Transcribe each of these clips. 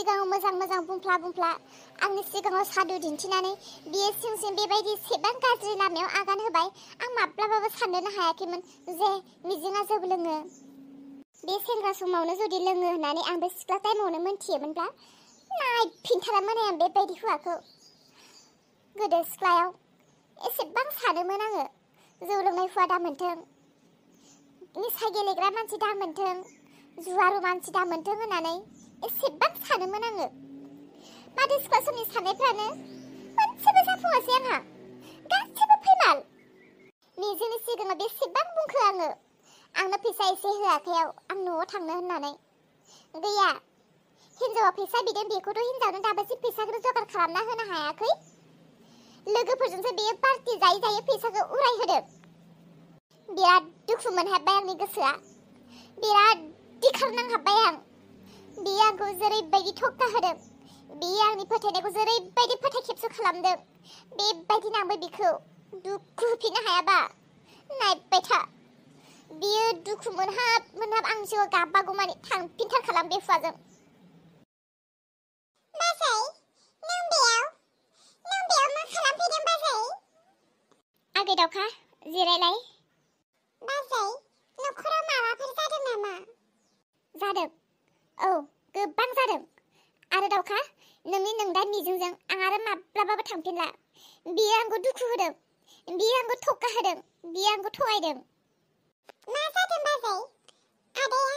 सिगाङाव मोजां बुंफ्ला आंनि सिगाङाव सादु दिन्थिनानै बियो सिं बेबायदि सेबां गाज्रि लामायाव आगान होबाय। आं माब्लाबाबो साननोनो हायाखैमोन जे मिजिङा जौ लोङो। बे सेंग्रा समावनो जुदि लोङो होननानै आं बे सिख्ला टाइमावनो मोनथियोमोनब्ला नायफिनथारामोन आं बेबायदि हौवाखौ। गोदो सिख्लायाव एसेबां सानोमोन आङो जौ लोंनाय हुदा दा मोनथों, निसा गेलेग्रा मानसि दा मोनथों, जुवारु मानसि दा मोनथों होननानै एसेबां सानोमोन आङो। माथो सिख्ला समनि साननायफ्रानो मोनसेबो जाफुङासै आंहा, गासिबो फैमाल। मिजिंनि सिगाङाव बेसेबां बुंखो आङो आंनो फैसा एसे होआखैयाव आं न'आव थांनो होननानै। गैया, हिनजावा फैसा बिदों बेखौथ' हिनजावनो दाबोसिम फैसाखौ जगार खालामना होनो हायाखै। लोगोफोरजोंसो बेयो पार्टि जायै फैसाखौ उरायहोदों। बिराद दुखु मोनहाबबाय आंनि गोसोआ, बिराद दिखारनांहाबबाय आं। बियो आंखौ जेरैबायदि थक्का होदों, बियो आंनि फोथायनायखौ जेरैबायदि फोथायखेबस खालामदों, बेबायदिनो आंबो बिखौ दुखु होफिननो हायाबा नायबाय था। बियो दुखु मोनहाब आं जिउआव गाबागौमानि थांफिनथारखालाम बे हुवाजों। बाजै, नों बेयाव मा खालामफैदों बाजै? आगै दावखा, जिरायलाय। बाजै, न'खराव माबाफोर जादों नामा? जादों, औ गोबां जादों। आरो दावखा, नोंनि नोंदा मिजिंजों आं आरो माब्लाबाबो थांफिनला। बियो आंखौ दुखु होदों, बियो आंखौ थक्का होदों, बियो आंखौ थगायदों। मा जादों बाजै? आदाया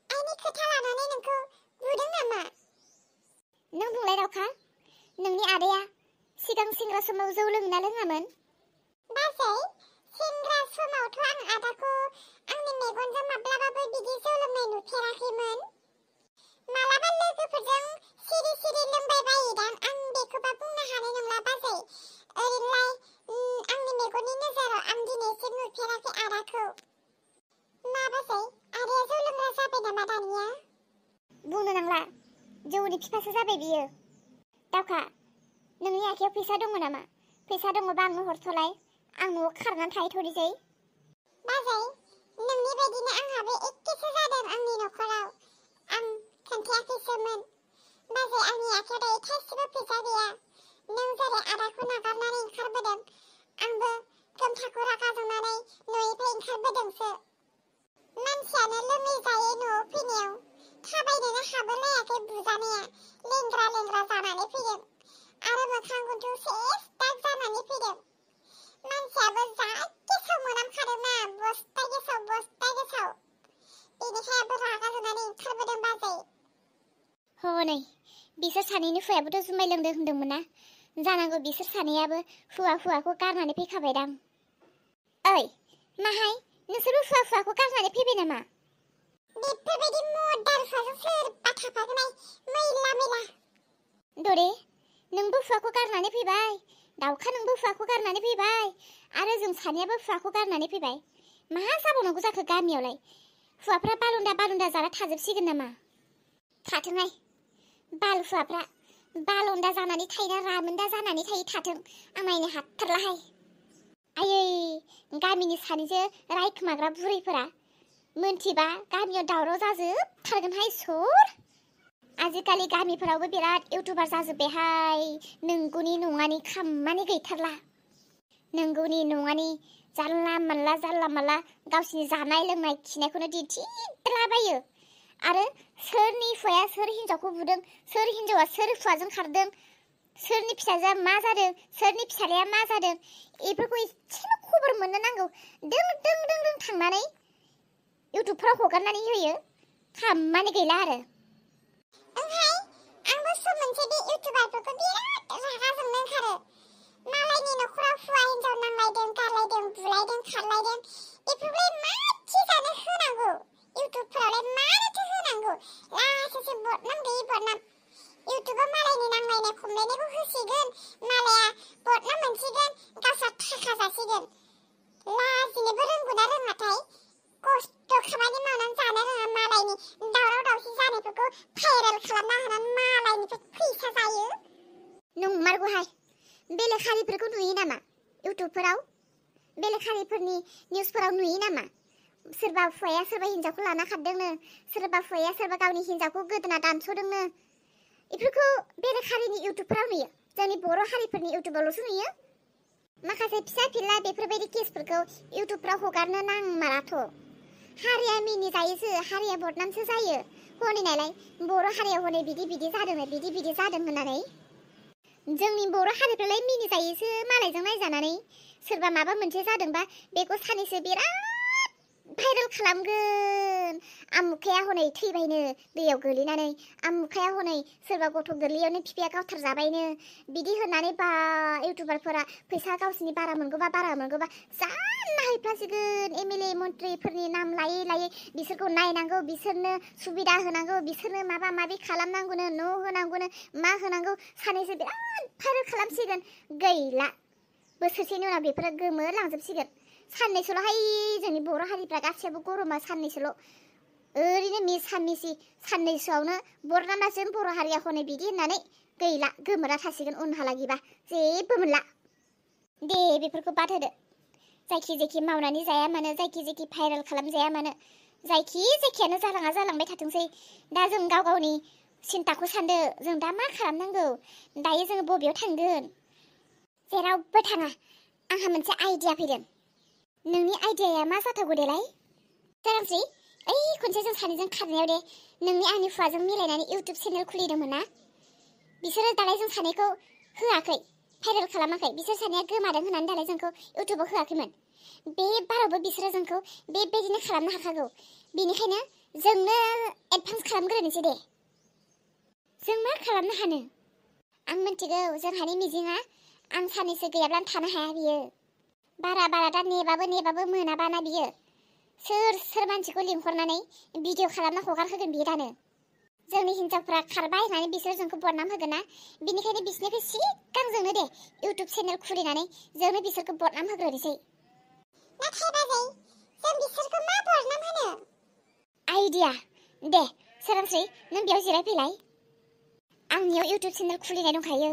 आइनि खोथा लानानै नोंखौ बुदों नामा? नों बुंलाय दावखा, नोंनि आदाया सिगां सेंग्रा समाव जौ लोङोना लोङामोन? बाजै, सेंग्रा समावथ' आं आदाखौ आंनि मेगनजों माब्लाबाबो बिदि जौ लोंनाय नुफेराखैमोन। मालाबा लोगोफोरजों सिरि लोंबाय बायोदां, आं बेखौबा बुंनो हानाय नंला बाजै। ओरैनोलाय आंनि मेगननि नोजोराव आं दिनैसिम नुफेराखै आदाखौ। मा बाजै, आदाया जौ लोंग्रा जाबाय नामा दानिया? बुंनो नांला, जौनि बिफासो जाबाय बियो। दावखा, नोंनि आखायाव फैसा दङ नामा? फैसा दङबा आंनो हरथ'लाय, आं न'आव खारनानै थाहैथ'नोसै। बाजै, नोंनि बायदिनो आंहाबो एखेसो जादों आंनि न'खराव। आं खोन्थायाखैसोमोन। बाजै, आंनि आखायाव दायो थाइसेबो फैसा गैया। नों जेरै आदाखौ नागारनानै ओंखारबोदों, आंबो गोमथाखौ रागा जोंनानै न'निफ्राय ओंखारबोदोंसो। मानसियानो लोङै जायै न'आव फैनायाव थाबायनोनो हाबोलायाखै बुजानाया लेंग्रा जानानै फैदों। आरो मोखां गन्थं सेस दाग जानानै फैदों। मानसियाबो जा गेसाव मोनामखादोंना, बस्था गेसाव। बेनिखाय आंबो रागा जोंनानै ओंखारबोदों बाजै। हनै, बिसोर सानैनि हुवायाबोथ' जुमाय लोंदों होनदोंमोन ना? जानांगौ बिसोर सानैयाबो हुवाखौ गारनानै फैखाबायदां। ओइ, माहाय, नोंसोरबो हुवाखौ गारनानै फैबाय नामा? बेफोरबायदि मदारुफोरजों सोरबा थाफाखोनाय मैला। दरे, नोंबो हुवाखौ गारनानै फैबाय, दावखा नोंबो हुवाखौ गारनानै फैबाय, आरो जों सानैयाबो हुवाखौ गारनानै फैबाय। मा जाबावनांगौ जाखो गामियावलाय? हुवाफ्रा बालुन्दा जाना थाजोबसिगोन नामा? थाथोंहाय, बाल हुवाफ्रा बालन्दा जानानै थायोना रामोन्दा जानानै थाथों, आं नायनो हाथारलाहाय। आयै, गामिनि सानैजों रायखोमाग्रा बुरैफोरा मोनथिबा गामियाव दावराव जाजोबथारगोनहाय सर। आजिखालि गामिफोरावबो बिराद इउटुबार जाजोब्बायहाय। नंगौनि नङानि खामानि गैथारला। नंगौनि नङानि जानला मानला गावसिनि जानाय लोंनाय खिनायखौनो दिन्थिलाबायो। आरो सोरनि हुवाया सोर हिन्जावखौ बुदों, सोर हिन्जावा सोर हुवाजों खारदों, सोरनि फिसाजोआ मा जादों, सोरनि फिसालाया मा जादों, बेफोरखौ एसेल' खबर मोननो नांगौ। दों थांनानै इउटुबफ्राव हगारनानै होयो, खामानि गैला आरो। ओंहाय, आंबो सम मोनसे बे इउटुबारफोरखौ बिराद रागा जोंनो ओंखारो। मालायनि न'खराव हुवा हिन्जाव नांलायदों, गारलायदों, बुलायदों, खारलायदों, बेफोरलाय माथि जानो होनांगौ? इउटुबफोरावलाय मानोथो होनांगौ? लासैसो बदनाम गैयै बदनाम। इउटुबाव मालायनि नांलायनाय खमलायनायखौ होसिगोन, मालाया बदनाम मोनसिगोन, गावस्रा थाखा जासिगोन। लाजिनोबो रोंगौना रोङाथाय? खस्थ' खामानि मावनानै जानो रोङा, मालायनि दावराव दावसि जानायफोरखौ भाइरेल खालामना होनानै मालायनिफ्राय फैसा जायो। नंमारगौहाय, बेलेग हारिफोरखौ नुयो नामा इउटुबफोराव? बेलेग हारिफोरनि निउसफोराव नुयो नामा? सोरबा हुवाया सोरबा हिन्जावखौ लाना खारदोंनो, सोरबा हुवाया सोरबा गावनि हिन्जावखौ गोदोना दानस'दोंनो। बेफोरखौ बेलेग हारिनि इउटुबफोराव नुयो, जोंनि बर' हारिफोरनि इउटुबावल'सो नुयो। माखासे फिसा फिला बेफोरबायदि केसफोरखौ इउटुबफ्राव हगारनो नांमाराथ'। हारिया मिनिजायोसो, हारिया बदनामसो जायो। हनै नालाय बर' हारियाव हनै बिदि जादों बिदि जादों होननानै। जोंनि बर' हारिफ्रालाय मिनिजायोसो मालायजों नायजानानै। सोरबा माबा मोनसे जादोंबा बेखौ सानैसो बिराद भाइरेल खालामगोन। आमुखाया हनै थैबायनो दैयाव गोलैनानै, आमुखाया हनै सोरबा गथ' गोरलैयावनो बिफाया गावथार जाबायनो, बिदि होननानै बा इउटुबारफोरा फैसा गावसिनि बारा मोनगौबा जा नायफ्लासिगोन। एमएलए मन्त्रिफोरनि नाम लायै लायै बिसोरखौ नायनांगौ, बिसोरनो सुबिदा होनांगौ, बिसोरनो माबा माबि खालामनांगौनो, न' होनांगौनो, मा होनांगौ सानैसो बिराद भाइरेल खालामसिगोन। गैला, बोसोरसेनि उनाव बेफोरो गोमोरलांजोबसिगोन। साननैसोल'हाय जोंनि बर' हारिफ्रा गासैबो गरमा साननैसोल'। ओरैनो मिसा मिसि साननैसोआवनो बरनामाजों बर' हारिया हनै बिदि होननानै गैला, गोमोरा थासिगोन उनहालागिबा जेबो मोनला। दे बेफोरखौ बाद होदो। जायखि मावनानै जाया मानो, जायखि भाइरेल खालामजाया मानो, जायखियानो जालांबाय थाथोंसै। दा जों गाव गावनि सिन्ताखौ सानदो, जों दा मा खालामनांगौ, दायो जोङो बबेयाव थांगोन। जेरावबो थाङा। आंहा मोनसे आइडिया फैदों। नोंनि आइडियाया मा जाथावगौ देलाय? सोरांस्रि, ओइ खनसे जों सानैजों खारनायाव दे नोंनि आंनि हुवाजों मिलायनानै इउटुब चेनेल खुलिदोंमोन ना, बिसोरो दालाय जों सानैखौ होआखै, भाइरेल खालामाखै। बिसोर सानैया गोमादों होननानै दालाय जोंखौ इउटुबाव होआखैमोन। बे बारावबो बिसोरो जोंखौ बेबायदिनो खालामनो हाखागौ। बेनिखायनो जोंनो एडभान्स खालामग्रोनोसै दे। जों मा खालामनो हानो? आं मिथिगौ जोंहानि मिजिङा आं सानैसो गैयाब्लानो थानो हाया बियो। बारा दा नेबाबो मोनाबाना बियो। सोर मानसिखौ लिंहरनानै भिडिअ खालामना हगार होगोन बियो दानो। जोंनि हिन्जावफ्रा खारबाय होननानै बिसोर जोंखौ बदनाम होगोन ना, बिनिखायनो बिसोरनिफ्राय सिगां जोंनो दे इउटुब चेनेल खुलिनानै जोंनो बिसोरखौ बदनाम होग्रोनोसै। नाथाय बाजै, जों बिसोरखौ मा बदनाम होनो? आइडिया दे सोरांस्रि, नों बेयाव जिरायफैलाय। आंनियाव इउटुब चेनेल खुलिनाय दंखायो।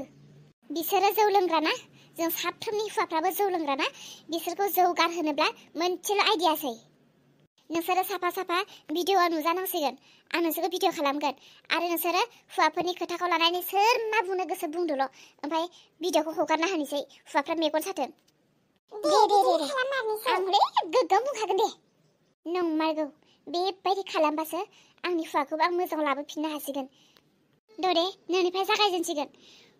बिसोरो जौ लोंग्रा ना, जों साफ्रोमनि हुवाफ्राबो जौ लोंग्रा ना, बिसोरखौ जौ गारहोनोब्ला मोनसेल' आइडियासै। नोंसोरो साफा भिडिअ'आव नुजानांसिगोन। आं नोंसोरखौ भिडिअ खालामगोन आरो नोंसोरो हुवाफोरनि खोथाखौ लानानै सोर मा बुंनो गोसो बुंदोल', ओमफ्राय भिडिअ'खौ हगारना होनोसै, हुवाफ्रा मेगन साथों। दे आं गोग्गाव बुंखागोन दे। नंमारगौ, बेबायदि खालामबासो आंनि हुवाखौबो आं मोजाङाव लाबोफिननो हासिगोन। दे नोंनिफ्राय जागायजेनसिगोन।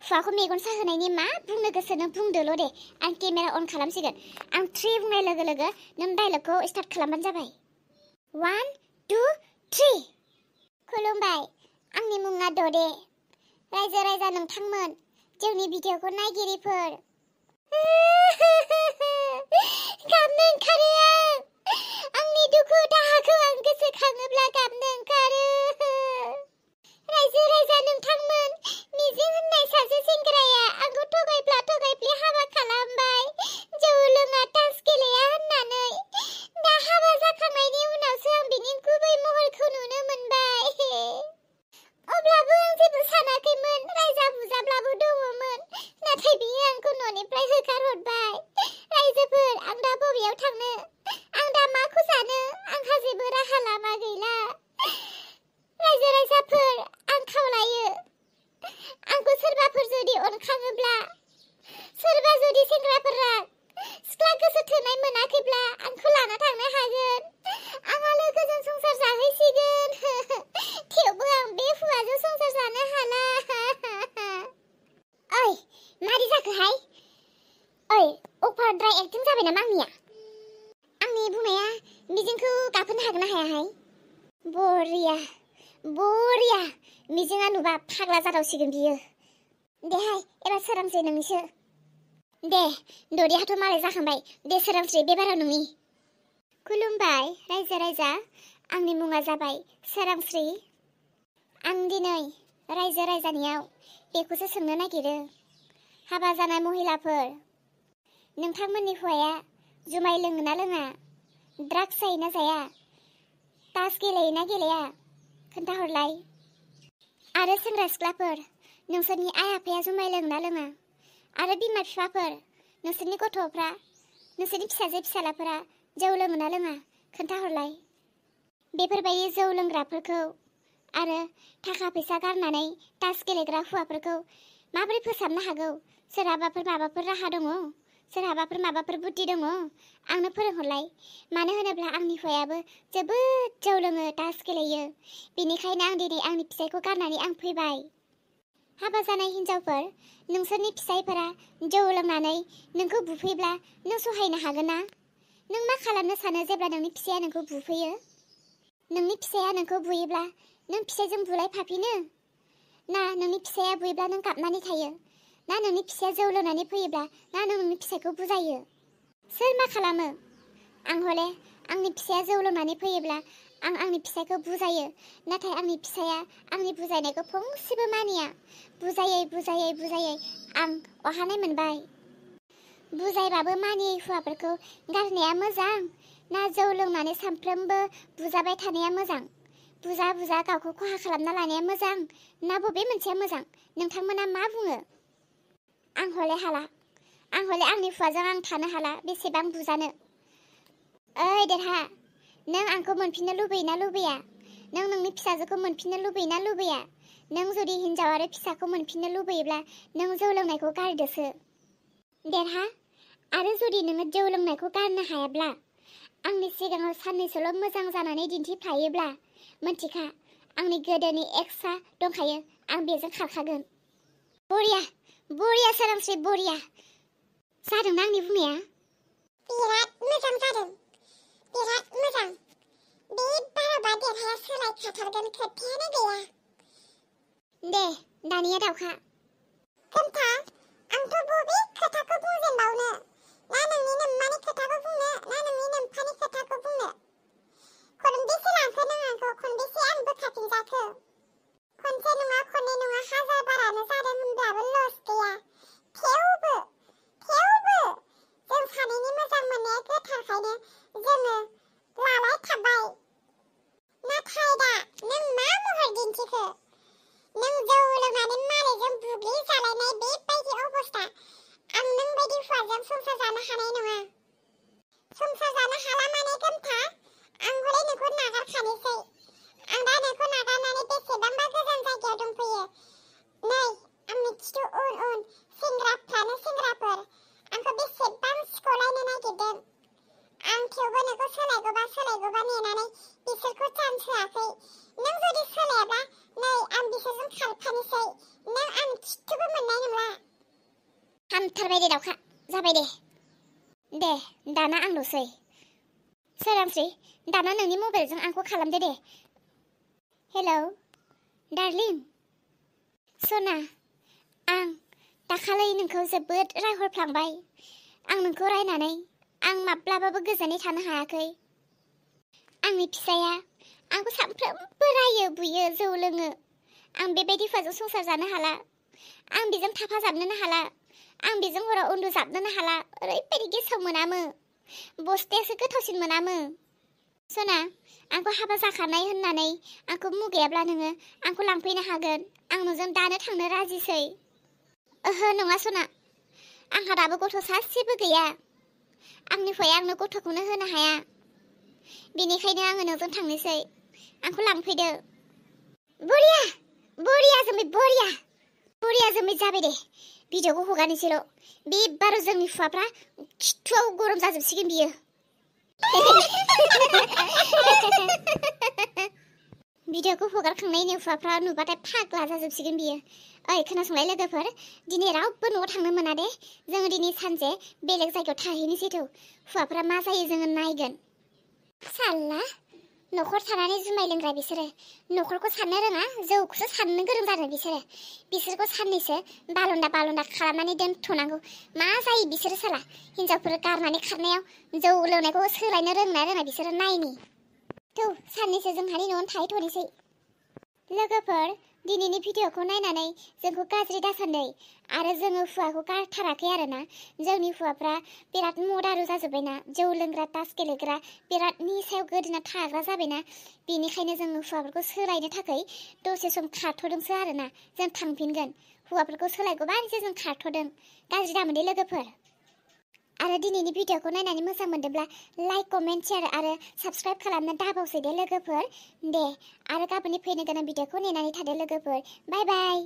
हुवाखौ मेगन साहोनायनि मा बुंनो गोसो नों बुंदोल' दे। आं केमेरा अन खालामसिगोन। आं 3 बुंनाय लोगो लोगो नों डायलगखौ स्टार्ट खालामबानो जाबाय। 1 2 3। खुलुमबाय, आंनि मुङा ददे। रायजो राजा नोंथांमोन, जोंनि भिडिअखौ नायगिरिफोर। गाबनो ओंखारो आंनि दुखु दाहाखौ आं गोसोखाङोब्ला गाबनो ओंखारो। रायजो राजा नोंथांमोन, मिजिं होननाय सासे सेंग्राया आंखौ थगायफ्ले हाबा खालामबाय, जौ लोङा तास गेलेया होननानै। दा हाबा जाखांनायनि उनावसो आं बिनि गुबै महरखौ नुनो मोनबाय। अब्लाबो आं जेबो सानाखैमोन, रायजा बुजाब्लाबो दङमोन, नाथाय बियो आंखौ न'निफ्राय होखारहरबाय। रायजोफोर, आं दा बबेयाव थांनो? आं दा माखौ जानो? आंहा जेबो राहा लामा गैला। रायजो राजाफोर, आं खावलायो, आंखौ सोरबाफोर जुदि अनखाङोब्ला, सोरबा जुदि सेंग्राफोरा सिख्ला गोसो थोनाय मोनाखैब्ला आंखौ लाना थांनो हागोन। आंहा लोगोजों संसार जाहैसिगोन। थेवबो आं बे हुवाजों संसार जानो हाला। ओइ, मारै जाखोहाय? ओइ, अभारद्राय एक्टिं जाबाय नामा आंनिया? आंनि बुंनाया मिजिंखौ गाबहोनो हागोन ना हायाहाय? बरिया, मिजिङा नुबा फाग्ला जादावसिगोन बियो। देहाय, एबार सोरांस्रि नोंनिसो। दे, ददेहाथ' मालाय जाखांबाय। दे सोरांस्रि, बे बाराव नोंनि। खुलुमबाय रायजो राजा, आंनि मुङा जाबाय सोरांस्रि। आं दिनै रायजो राजानियाव बेखौसो सोंनो नागिरो, हाबा जानाय महिलाफोर, नोंथांमोननि हौवाया जुमाय लोङो ना लोङा, ड्राग्स जायो ना जाया, तास गेलेयो ना गेलेया, खोन्थाहरलाय। आरो सेंग्रा सिख्लाफोर, नोंसोरनि आइ आफाया जुमाय लोङो ना लोङा, आरो बिमा बिफाफोर, नोंसोरनि गथ'फ्रा, नोंसोरनि फिसाजो फिसालाफोरा जौ लोङो ना लोङा, खोन्थाहरलाय। बेफोरबायदि जौ लोंग्राफोरखौ आरो थाखा फैसा गारनानै तास गेलेग्रा हौवाफोरखौ माबोरै फोसाबनो हागौ? सोरहाबाफोर माबाफोर राहा दङ? सोरहाबाफोर माबाफोर बुद्धि दङ? आंनो फोरोंहरलाय। मानो होनोब्ला आंनि हौवायाबो जोबोद जौ लोङो, तास गेलेयो। बेनिखायनो आं दिनै आंनि फिसायखौ गारनानै आं फैबाय। हाबा जानाय हिन्जावफोर, नोंसोरनि फिसायफोरा जौ लोंनानै नोंखौ बुफैब्ला नों सहायनो हागोन ना? नों मा खालामनो सानो जेब्ला नोंनि फिसाया नोंखौ बुफैयो? नोंनि फिसाया नोंखौ बुयोब्ला नों फिसायजों बुलायफाफिनो? ना नोंनि फिसाया बुयोब्ला नों गाबनानै थायो? ना नोंनि फिसाया जौ लोंनानै फैयोब्ला ना नों नोंनि फिसायखौ बुजायो? सोर मा खालामो? आं हले आंनि फिसाया जौ लोंनानै फैयोब्ला आं आंनि फिसायखौ बुजायो। नाथाय आंनि फिसाया आंनि बुजायनायखौ फंसेबो मानिया। बुजायै आं अहानाय मोनबाय। बुजायबाबो मानियै हौवाफोरखौ गारनाया मोजां ना जौ लोंनानै सानफ्रोमबो बुजाबाय थानाया मोजां? बुजा गावखौ खहा खालामना लानाया मोजां ना बबे मोनसेया मोजां? नोंथांमोना मा बुङो? आं हले हाला। आं हले आंनि हौवाजों आं थानो हाला। बेसेबां बुजानो? ओइ देरहा, नों आंखौ मोनफिननो लुबैयोना लुबैया? नों नोंनि फिसाजोखौ मोनफिननो लुबैयोना लुबैया? नों जुदि हिन्जाव आरो फिसाखौ मोनफिननो लुबैयोब्ला नों जौ लोंनायखौ गारदोसो। देरहा, आरो जुदि नोङो जौ लोंनायखौ गारनो हायाब्ला, आंनि सिगाङाव साननैसोल' मोजां जानानै दिन्थिफ्लायोब्ला, मोनथिखा आंनि गोदोनि एक्सआ दंखायो, आं बेजों खारखागोन। बरिया सोरांस्रि, बरिया। जादोंना आंनि बुंनाया? बिराद मोजां जादों, बिराद मोजां। बे बाराबा देरहाया सोलायखाथारगोन, खोथायानो गैया। दे दानिया दाउखा खोन्था, आंथ' बबे खोथाखौ बुंजेनबावनो? ना नोंनि नोम्मानि खोथाखौ बुंनो ना नोंनि नोम्फानि खोथाखौ बुंनो? खनबेसे लांखो नों आंखौ? खनबेसे आं बोखाफिनजाखो? खनसे नङा, खननै नङा, 1000 बारानो जादों होनब्लाबो लस गैया। थेवबो जों सानैनि मोजां मोननाया गोथारखायनो जोङो लालायखाबाय। नाथाय दा नों मा महर दिन्थिखो? नों जौ लोंनानै मालायजों बुग्लिजालायनाय बेबायदि अबस्था। आं नों बायदि हौवाजों संसार जानो हानाय नङा। संसार जानो हाला माने गोमथा, आं हले नोंखौ नागारखानोसै। आं दा नोंखौ नागारनानै बेसेबांबा गोजान जायगायाव दंफैयो। नै आंनि खिथु उन सेंग्राफ्रानो सेंग्राफोर आंखौ बेसेबां सिख'लायनो नागिरदों। आं थेवबो नोंखौ सोलायगौबा नेनानै बिसोरखौ चान्स होआखै। नों जुदि सोलायाब्ला नै आं बिसोरजों खारफानोसै। नों आं खिथुबो मोननाय नंला। हामथारबाय दे दाउखा, जाबाय दे। दे दाना आंल'सै। सोरांस्रि, दाना नोंनि मबाइलजों आंखौ खालामदे दे। हेलौ डार्लिं, सना, आं दाखालै नोंखौ जोबोद रायहरफ्लांबाय। आं नोंखौ रायनानै आं माब्लाबाबो गोजोनै थानो हायाखै। आंनि फिसाया आंखौ सानफ्रोमबो रायो, बुयो, जौ लोङो। आं बेबायदि हौवाजों संसार जानो हाला। आं बेजों थाफाजाबनोनो हाला। आं बेजों हराव उन्दुजाबनोनो हाला। ओरैबायदि गेसाव मोनामो, बस्थायासो गोथावसिन मोनामो। सना, आंखौ हाबा जाखानाय होननानै आंखौ मुगैयाब्ला नोङो आंखौ लांफैनो हागोन। आं नोंजों दानो थांनो राजिसै। ओहो नङा सना, आंहा दाबो गथ' सासेबो गैया। आंनि हौवाया आंनो गथ'खौनो होनो हाया। बेनिखायनो आङो नोंजों थांनोसै। आंखौ लांफैदो। बरिया जोमै, बरिया जोमै, जाबाय दे। भिडिअ'खौ हगारनोसैल'। बे बार जोंनि हौवाफ्रा खिथुआव गरम जाजोबसिगोन बियो। भिडिअ'खौ हगारखांनायनि हौवाफ्रा नुबाथाय फाग्ला जाजोबसिगोन बियो। ओइ खोनासंलाय लोगोफोर, दिनै रावबो न'आव थांनो मोना दे। जोङो दिनै सानसे बेलेग जायगायाव थाहैनोसैथ'। हौवाफ्रा मा जायो जोङो नायगोन। साल्ला, न'खर थानानै जुमाय लोंग्रा बिसोरो न'खरखौ साननो रोङा, जौखौसो साननो गोरों जादों बिसोरो। बिसोरखौ साननैसो बालन्दा खालामनानै दोनथ'नांगौ। मा जायो बिसोरो साला। हिन्जावफोर गारनानै खारनायाव जौ लोंनायखौ सोलायनो रोंना रोङा बिसोरो नायनि। थौ साननैसो जोंहानि न'आवनो थाहैथ'नोसै। लोगोफोर, दिनैनि भिडिअ'खौ नायनानै जोंखौ गाज्रि दासान्दै। आरो जोङो हौवाखौ गारथाराखै आरोना। जोंनि हौवाफ्रा बिराद मदारु जाजोब्बायना, जौ लोंग्रा, तास गेलेग्रा, बिराद निसायाव गोदोना थाग्रा जाबायना। बेनिखायनो जोङो हौवाफोरखौ सोलायनो थाखाय दसे सम खारथ'दोंसो आरोना। जों थांफिनगोन। हौवाफोरखौ सोलायगौबानोसो जों खारथ'दों। गाज्रि दामोन दे लोगोफोर। आरो दिनैनि भिडिअखौ नायनानै मोजां मोनदोंब्ला लाइक कमेन्ट शेयार आरो साबस्क्राइब खालामनो दाबावसै दे लोगोफोर। दे आरो गाबोननि फैनो गोनां भिडिअखौ नेनानै थादो लोगोफोर। बाय बाय।